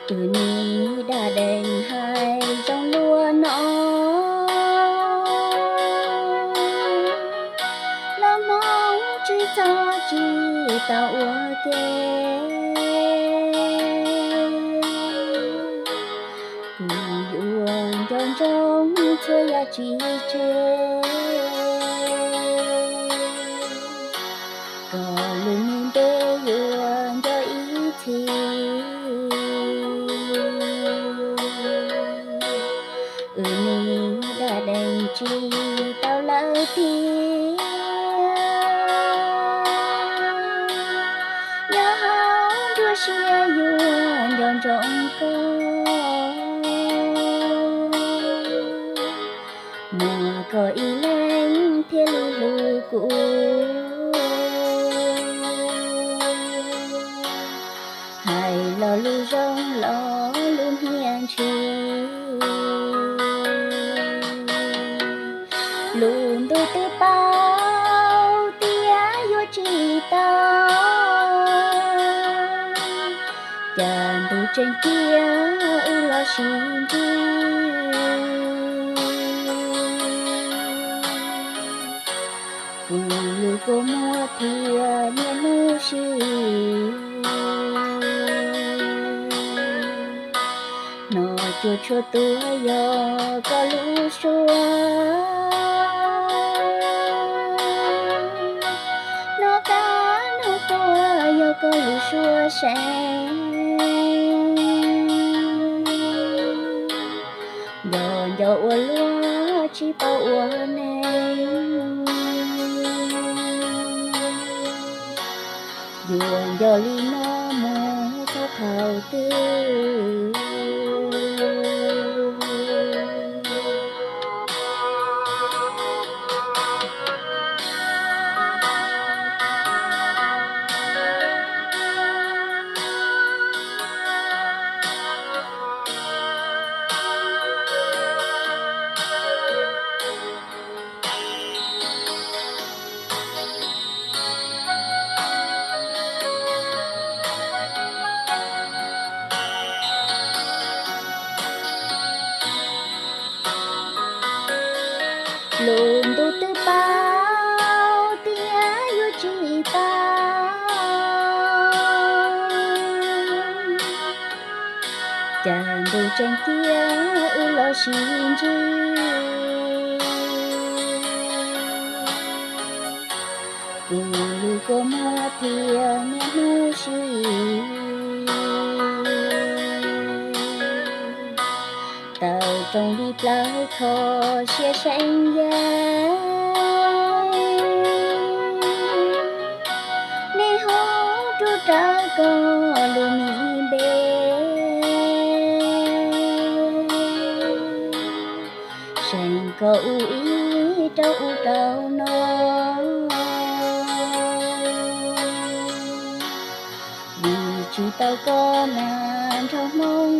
Wb nim dab dees hais zoo luaj no, los Hmoob tsis txhob tsis tau ua ke. Kuv yuav nco ntsoov txhua yam tsis tseg, kom lub me npe yuav nco ib txhis. Wb nim dab dees tsis tau lawm thiab, nyob hauv nruab siab yuav nco ntsoov koj. Muaj koj ib leeg thiaj li hlub kuv, hais lo lus zoo los lub hnia ntshis. Lub ntuj twb paub tias yuav tsis tau, cas ntuj tseem cia wb los sib ntsib. Kuv lub kua muag thiab niaj hnub sim, hnov cuag tshuaj tuag yog koj lub suab, hnov kab hnov tuag yog koj lub suab seev. Nco nco ua luaj tsis paub ua neeg, yuav nco li no mus txog thaum twg. Lub ntuj twb paub tias yuav tsis tau, cas ntuj tseem cia wb los sib ntsib. Kuv lub kua muag thiab niaj hnub sim, tawm roos li plawv kho siab seev yag, niaj hnub rub rawv koj lub me npe, seev koj ub ib rau ub rau no. Vim tsis tau koj mas nrog Hmoob